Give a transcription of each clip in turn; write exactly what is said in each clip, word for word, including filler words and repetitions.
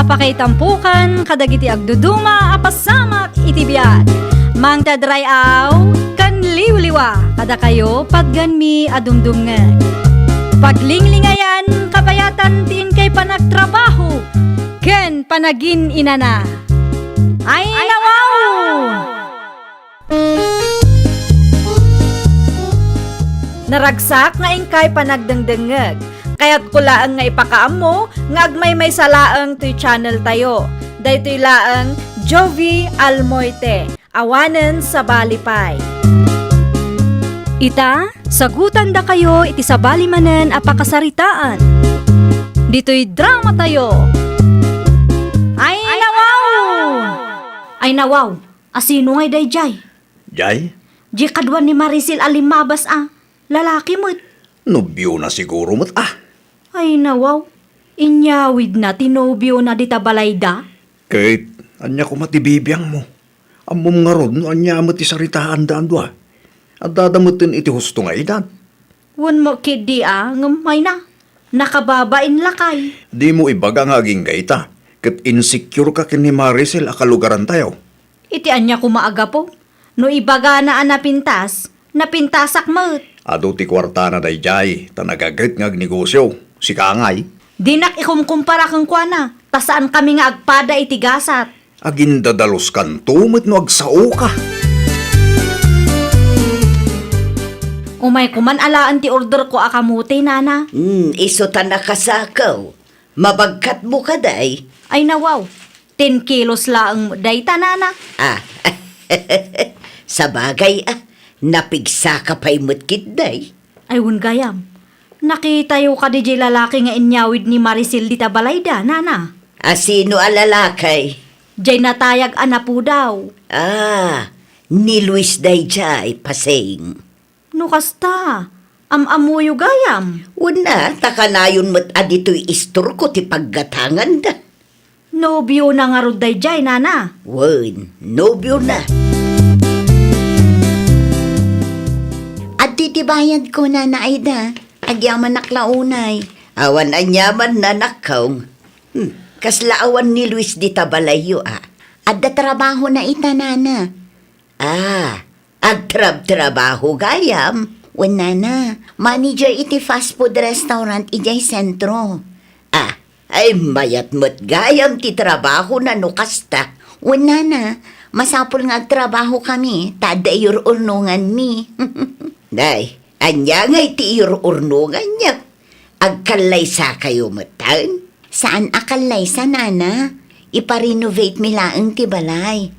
Pakaitampokan kadagiti agduduma a pasamak iti biag. Mangted ray-aw ken liwliwa kadakayo patgenmi a dumdumngeg. Paglinglingayan kabayatan ti inkay panagtrabaho ken panagin-inana. Ay, nawaw! Naragsak nga inkay panagdengdengngeg. Kayatko laeng nga ipakaammo nga agmaymaysa laeng toy channel tayo. Daytoy laeng Jovie Almoite, awanen sabali pay. Ita, sagutandakayo iti sabali manen a pakasaritaan. Ditoy drama tayo. Ay, nawaw! Ay, nawaw! Asino ngay daydiay? Jay? Di kaduan ni Maricel a limmabas a. Lalaki met. Nobiona siguro met a. Ay, nawaw. Inyawidna ti nobiona dita balayda? Ket, ania koma ti bibiangmo? Ammom ngarud no ania met ti saritaanda a dua? Addada metten iti husto nga edad. Wen mo ketdi a, ngem mayna, nakababain lakay. Dimo ibaga nga agingga ita, ket insecure ka ken ni Maricel a kalugarantayo. Iti ania koma a gapu? No ibagana a napintas, napintasak met. Adu ti kuartana daydiay, ta nagaget nga agnegosio. Sika ngay? Dinak ikumkumpara kenkuana, ta saankami nga agpada iti gasat. Agindadaloskanto met no agsaoka. Umay koman alaen ti orderko a kamote, nana. Hmm, isu ta nakasakaw. Mabagkatmo kadi? Ay, nawaw. Ten kilos laeng dayta, nana. Ah, sabagay, ah, napigsaka pay met ketdi. Ay, wen gayam. Nakitayo kadi jay lalaki nga inyawid ni Maricel dita balayda, nana? Asino a lalaki? Jay natayag a napudaw. Ah, ni Luis dayjay, pasing. No kasta, am-ammoyo gayam? Wen a, ta kanayon met a ditoy istorko ti paggatanganda. Nobiona ngarud dayjay, nana? Wen, nobiona. Adtoy ti bayadko, Nana Aida. Agyamanak la unay. Awan aniaman, nanakko. Hmm, kasla awan ni Luis dita balayyo a. Adda trabahona ita, nana. Ah, agtrabtrabaho gayam? Wen, nana, manager iti fast food restaurant idiay sentro. Ah, ay mayat met gayam ti trabahona no kasta. Wen, nana, masapul nga agtrabahokami ta adda iyur-urnonganmi. Nay, ania ngay ti iyur-urnonganyo? Agkallaysakayo metten? Saan a kallaysa, nana. Ipa-renovate mi laeng ti balay.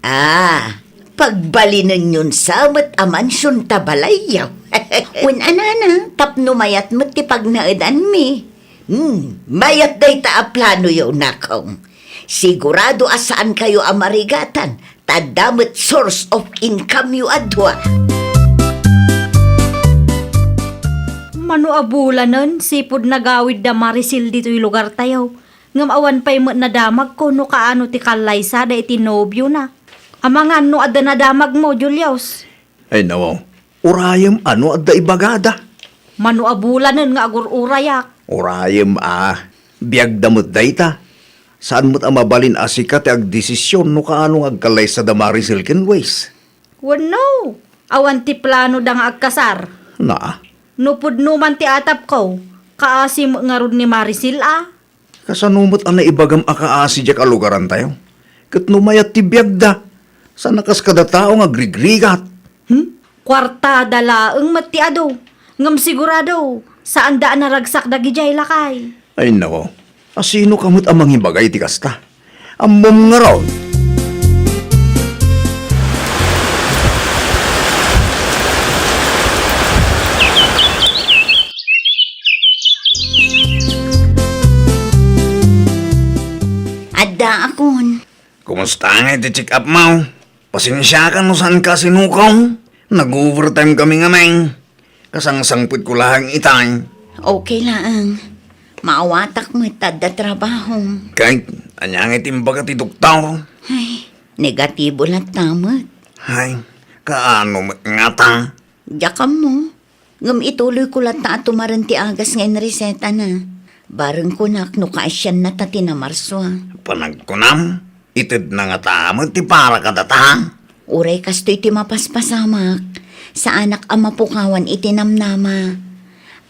Ah, pagbalinenyon sa met a mansion ta balayyo. Wen a, nana, tapno mayat met ti pagnaedanmi. Hmm, mayat dayta a planoyo, nakong. Sigurado a saankayo a marigatan, ta adda met source of income-yo a dua. Mano a bulanen, sipud nagawid da Maricel ditoy lugartayo, ngem awan pay met nadamagko no kaano ti kallaysada iti nobiona. Amangan no adda nadamagmo, Julius. Ay, nawaw. Urayem a no adda ibagada. Mano a bulanen nga agur-urayak. Urayem a. Biagda met dayta. Saan met a mabalin a sika ti agdesision no kaano nga agkallaysada Maricel ken Luis. Wenno, awan ti planoda nga agkasar. Naa. No pudno man ti atapko, kaasi met ngarud ni Maricel a. Kasano met a naibagam a kaasi diak a lugarantayo? Ket no mayat ti biagda, saan a kas kada tao nga agrigrigat. Hmm? Kuartada laeng met ti adu. Ngem sigurado, saanda a naragsak dagidiay lakay. Ay, nako. Asino ka met a mangibaga iti kasta? Ammom ngarud. Addaakon. Kumusta ngay ti check-up mo? Pasensiakan no saan ka sinukaw. Nag-overtime kami ngamin. Kasangsangpetko laeng itay. Okay laeng. Maawatak met ta adda trabahom. Kay, ania ngay ti imbaga ti doktor? Ay, negatibo latta met. Ay, kaano met ngata? Diak ammo. Ngem ituloyko latta a tumaren ti agas nga inresetana. Bareng kunak no kaasiannata ti namarsua. Panagkunam, itedna ngata met ti para kadata? Uray kastoy ti mapaspasamak, saanak a mapukawan iti namnama.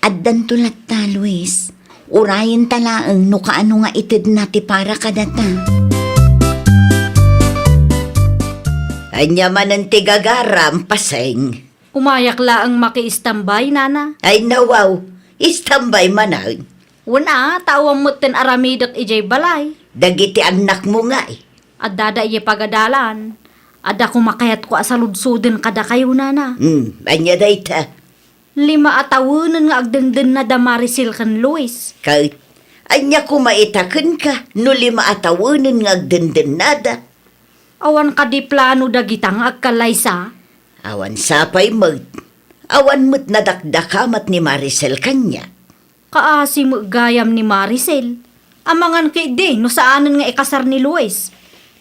Addanto latta, Luis. Urayenta laeng no kaano nga itedna ti para kadata. Ania manen ti gagaram, Paseng? Umayak laeng maki-istambay, nana. Ay, nawaw, istambay manen. Wen a, ta awan metten aramidek idiay balay. Dagiti annakmo ngay? Addada idiay pagadalan. Adda koma kayatko a saludsoden kadakayo, nana. Hmm, ania dayta? Lima a tawenen nga agdendennada Maricel ken Luis. Ket, ania koma ita kenka no lima a tawenen nga agdendennada? Awan kadi plano dagita nga agkallaysa? Awan sapay met. Awan met nadakdakamat ni Maricel kaniak. Kaasi met gayam ni Maricel. Amangan ketdi no saanen nga ikasar ni Luis.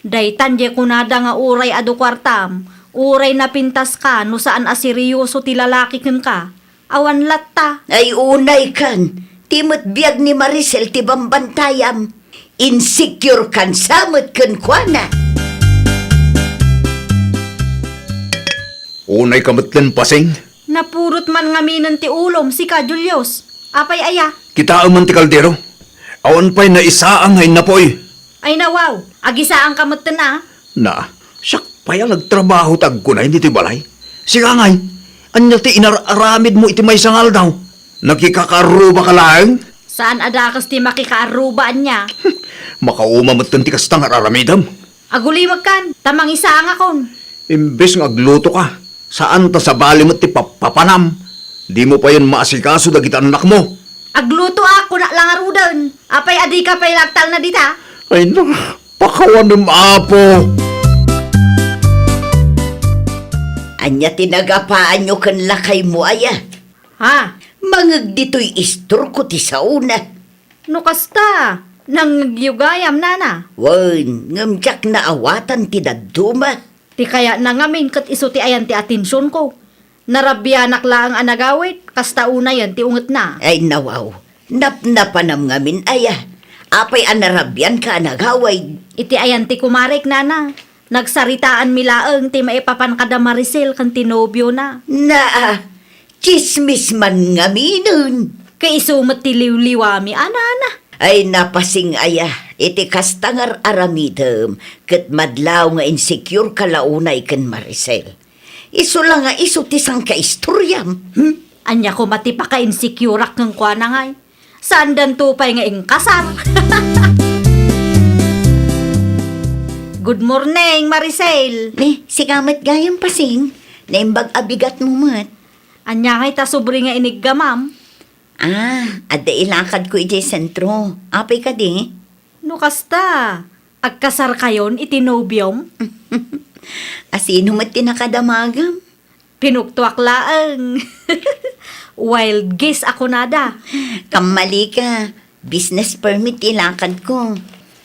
Daytan diay kunada nga uray adu kuartam, uray napintaska no saan a serioso ti lalaki kenka. Awan latta. Ay, unaykan, ti met biag ni Maricel ti bambantayam. Insecure kan sa met kenkuana. Unayka metten, Paseng? Napurot man ngaminen ti ulom, sika, Julius. Apay aya? Kitaem man ti kaldero. Awan pay naisaang nga innapoy. Ay, nawaw, agisaangka metten a. Na, siak pay a nagtrabaho ti agkunay ditoy balay. Sika ngay, ania ti inar-aramidmo iti maysa nga aldaw? Nakikakaarrubaka laeng? Saan a dakes ti makikaarruba, ania? Makauma metten ti kasta nga ar-aramidem. Agulimekkan, ta mangisaangakon. Imbes nga aglutoka, saan ta sabali met ti pappapanam. Dimo payen maasikaso dagiti annakmo. Aglutoak, kunak la ngaruden. Apay a dika pay la agtalna dita? Ay na, pakawanem, Apo. Ania ti nagapaanyo ken lakaymo aya? Ha? Mangeg ditoy istorko ti saona. No kasta, nangngegyo gayam, nana? Wen, ngem diak naawatan ti dadduma. Ti kayatna ngamin ket isu ti ayan ti atensionko. Narabianak laeng a nagawid, kasta unayen ti ungetna. Ay, nawaw. Napnapanam ngamin aya. Apay a narabianka a nagawid? Iti ayan ti kumarek, nana. Nagsaritaanmi laeng ti maipapan kada Maricel ken ti nobiona. Naa, tsismis man ngaminen. Ket isu met ti liwliwami, a nana. Ay, na, Paseng aya, iti kasta nga ar-aramidem, ket madlaw nga insecureka la unay ken Maricel. Isu la nga isu ti sangkaistoriam, hmm? Ania koma ti paka-insecureak kenkuana ngay? Saandanto pay nga inkasar. Good morning, Maricel. Ni, sika met gayam, Paseng. Naimbag a bigatmo met. Ania ngay ta sobre nga iniggamam? Ah, adda ilakadko idiay sentro. Apay kadi? No kasta, agkasarkayon iti nobiom? Asino met ti nakadamagam? Pinuktoak laeng. Wild guess a kunada. Kammalika, business permit ti ilakadko.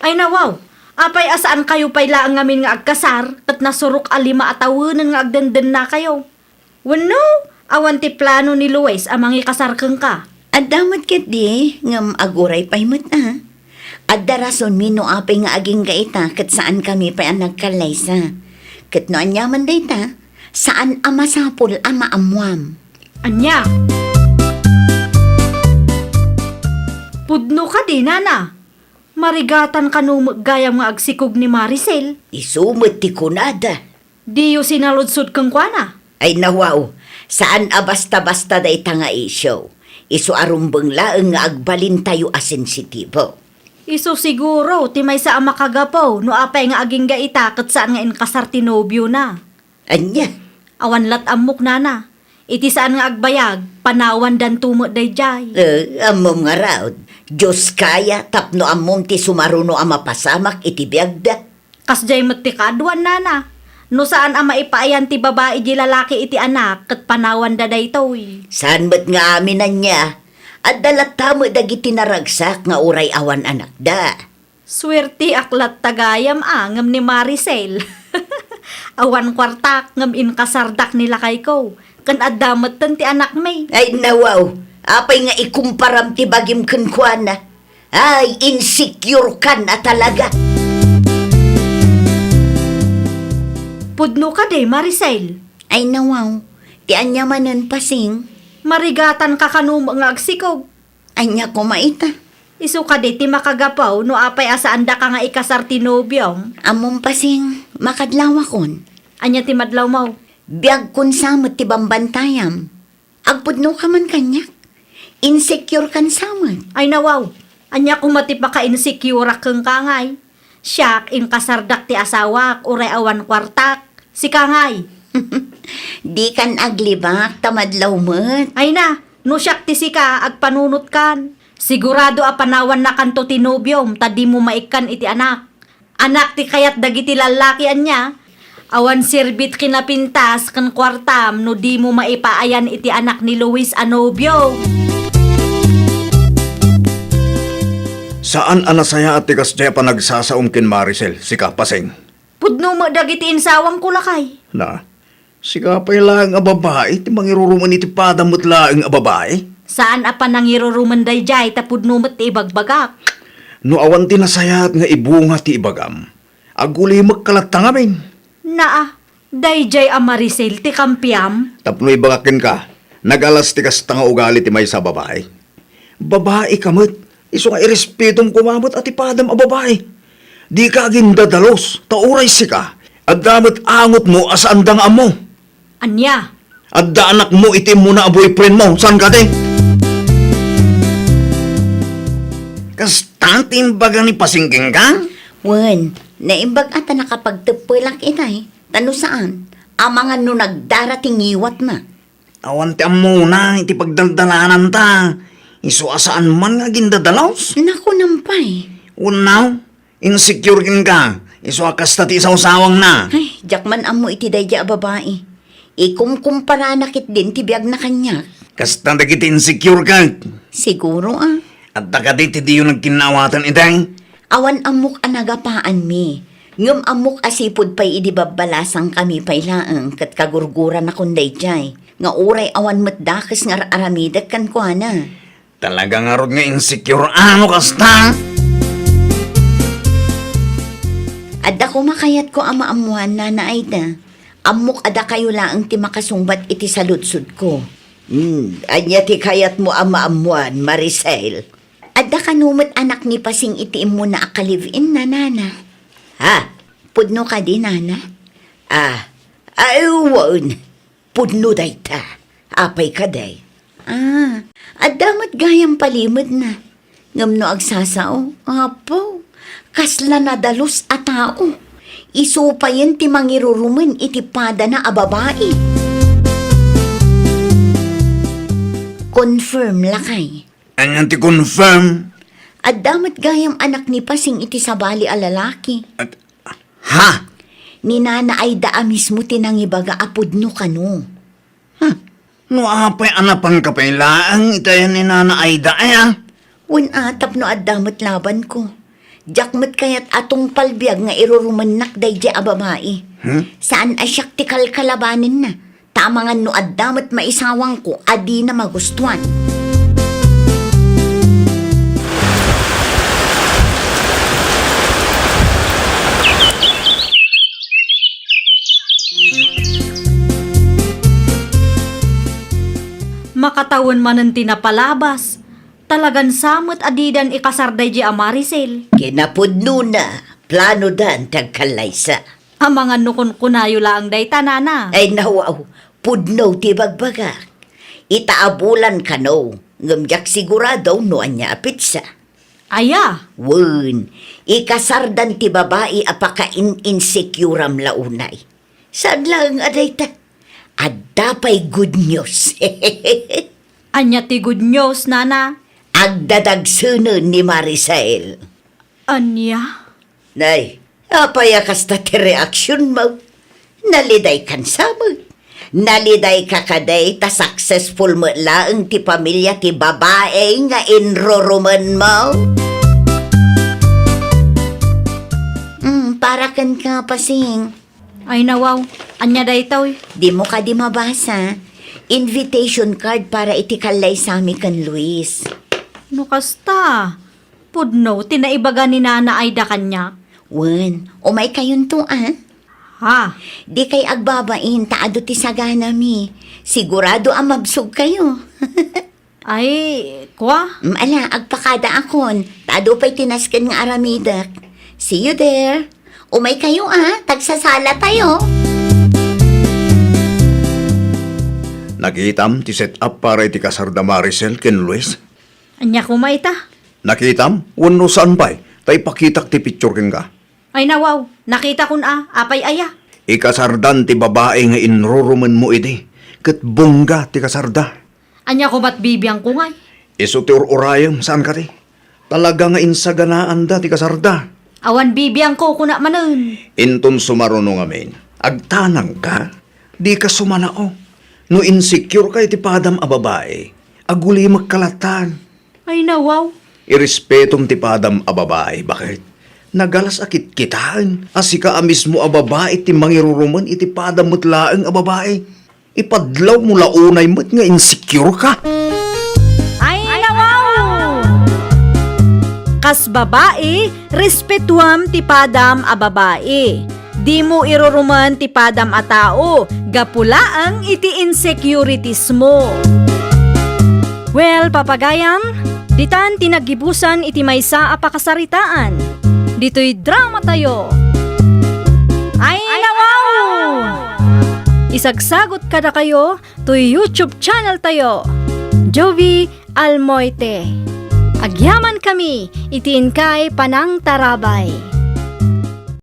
Ay, nawaw, apay a saankayo pay laeng ngamin nga agkasar, ket nasurok a lima a tawenen nga agdendennakayo? Wenno, awan ti plano ni Luis a mangikasar kenka? Adda met ketdi, ngem aguray pay met a. Adda rasonmi no apay nga agingga ita ket saankami pay a nagkallaysa. Ket no aniaman dayta, saan a masapul a maammoam. Ania? Pudno kadi, nana? Marigatan kano met gayam nga agsikog ni Maricel? Isu met ti kunada. Diyo sinaludsod kenkuana? Ay, nawaw, saan a basta-basta dayta nga isyu. Isu a rumbeng laeng nga agbalintayo a sensitibo. Isu siguro ti maysa a makagapu no apay nga agingga ita ket saan nga inkasar ti nobiona. Ania? Awan lat ammok, nana. Iti saan nga agbayag, panawandanto met daydiay. Eh, ammom ngarud, Dioska aya tapno ammom ti sumaruno a mapasamak iti biagda. Kasdiay met ti kaaduan, nana. No saan a maipaayan ti babai idiay lalaki iti anak ket panawanda daytoy. Saan met nga amin ania? Adda latta met dagiti naragsak nga uray awan anakda. Suerteak latta gayam a ngem ni Maricel. Awan kuartak ngem inkasardak ni lakayko, ken adda metten ti anakmi. Ay, nawaw, apay nga ikumparam ti bagim kenkuana? Ay, insecure kan a talaga. Pudno kadi, Maricel? Ay, nawaw. Ti ania manen, Pasing? Marigatan ka kano nga agsikog. Ania koma ita? Isu kadi ti makagapu no apay a saandaka nga ikasar ti nobiom? Ammom, Pasing, makadlawakon. Ania ti madlawmo? Biagkon sa met ti bambantayam. Agpudnoka man kaniak? Insecure kan sa met. Ay, nawaw. Ania koma ti paka-insecureak kenka ngay? Siak, inkasardak ti asawak, uray awan kuartak. Sika ngay? Dikan aglibak ta madlaw met. Ay na, no siak ti sika, agpanunotkan. Sigurado a panawannakanto ti nobiom ta dimo maikkan iti anak. Anak ti kayat dagiti lallaki, ania? Awan serbit kinapintas ken kuartam no dimo maipaayan iti anak ni Luis a nobio. Saan a nasayaat ti kasdiay a panagsasaom ken Maricel, sika, Pasing? Pudno met dagiti insawangko, lakay. Na, sika pay laeng a babai ti mangirurumen iti padam met laeng a babai? Saan a panangirurumen daydiay ta pudno met ti ibagbagak. No awan ti nasayaat nga ibunga ti ibagam, agulimekka latta ngamin. Naa, daydiay a Maricel ti kampiam? Tapno ibagak kenka, nagalas ti kasta nga ugali ti maysa a babai. Babaika met, isu nga irespetom koma met a ti padam a babai. Dika agindadalus, ta uray sika, adda met angotmo a saanda nga ammo. Ania? Adda anakmo iti immuna a boyfriendmo, saan kadi? Kasta ti imbaga ni Pasing kenka? Wen, naimbag a ta nakapagteppelak itay, ta no saan, amangan no nagdara ti ngiwatna. Awan ti ammona iti pagdaldalananta. Isu a saan man nga agindadalus. Nakunam pay. Wenno, insecure kenka. Isu a kasta ti isawsawangna. Ay, diak man ammo iti daydiay a babai. Ikumkumparanak ketdin ti biagna kaniak. Kasta dagiti insecure ket. Siguro, a. Adda kadi ti diyo nagkinnaawatan itay? Awan ammok a nagapaanmi. Ngem ammok a sipud pay idi babbalasangkami pay laeng ket kagurguranakon daydiay, nga uray awan met dakes nga ar-aramidek kenkuana. Talaga ngarud nga insecure a no kasta? Adda koma kayatko a maammoan, Nana Aida. Ammok a dakayo laeng ti makasungbat iti saludsodko. Hmm, ania ti kayatmo a maammoan, Maricel? Adda kano met anak ni Pasing iti immuna a ka-live-in na, Nana? Ha? Pudno kadi, Nana? Ah, ay, wen. Pudno dayta. Apay kadi? Ah, adda met gayam palimedna. Ngem no agsasao, apo, kasla nadalus a tao. Isu payen ti mangirurumen iti padana a babai. Confirm, lakay. Ania ti confirm? Adda met gayam anak ni Pasing iti sabali a lalaki. At, ha? Ni Nana Aida a mismo ti nangibaga a pudno kano. Hmm. No apay a napanka pay laeng itayan ni Nana Aida, aya? Wen a, tapno adda met labanko. Diak met kayat a tungpal biag nga irurumennak daydiay a babai. Hmm? Saan a siak ti kalkalabanenna. Ta amangan no adda met maisawangko a dina magustuan. Makatawen manen ti napalabas. Talagan sa met a didan ikasar daydiay a Maricel. Kinapudnona, planodan ti agkallaysa. Amangan no kunkunayo laeng dayta, Nana. Ay, nawaw, pudno ti bagbagak. Ita a bulan kano, ngem diak sigurado no ania a petsa. Aya? Wen, ikasardan ti babai a pakain-insecure-am la unay. Saan laeng a dayta? Adda pay good news. Ania ti good news, Nana? Agdadagsenen ni Maricel. Ania? Nay, apay a kasta ti reaksionmo? Nalidaykan sa met. Nalidayka kadi ta successful met laeng ti pamilia ti babai nga inrurumenmo? Mm, para kenka, Pasing. Ay, nawaw. Ania daytoy? Dimo kadi mabasa? Invitation card para iti kallaysami ken Luis. No kasta, Pudno ti naibaga ni Nana Aida kaniak. Wen, umaykayonto, a? Ha? Dikay agbabain ta adu ti saganami. Sigurado a mabsogkayo. Ay, kua? Mm, ala, agpakadaakon. Ta adu pay ti nasken nga aramidek. See you there. Umaykayo, a, ta agsasalatayo. Nakitam ti set-up para iti kasarda Maricel ken Luis? Ania koma ita? Nakitam? Wenno saan pay? Ta ipakitak ti picture kenka. Ay, nawaw, nakitakon a, apay aya? Ikasardan ti babai nga inrurumenmo idi, ket bongga ti kasarda. Ania koma't bibiangko ngay? Isu ti ur-urayem, saan kadi? Talaga nga insaganaanda ti kasarda. Awan bibiangko, kuna manen. Inton sumaruno ngamin, agtanangka, dika sumanao. No insecure ka iti padam a babai, agulimekka lattan. Ay, nawaw. Irespetom ti padam a babai, baket? Nagalas a kitkitaen a sika a mismo a babai ti mangirurumen iti padam met laeng a babai. Ipadlawmo la unay met nga insecure ka. Ay, nawaw! Kas babai, respetuam ti padam a babai. Dimo irurumen ti padam a tao, gapu laeng iti insecurities mo. Well, papagayam, ditan ti naggibusan iti maysa a pakasaritaan. Ditoy drama tayo. Ay, nawaw! Isagsagot kadakayo toy YouTube channel tayo, Jovie Almoite. Agyaman kami iti inkay panangtarabay.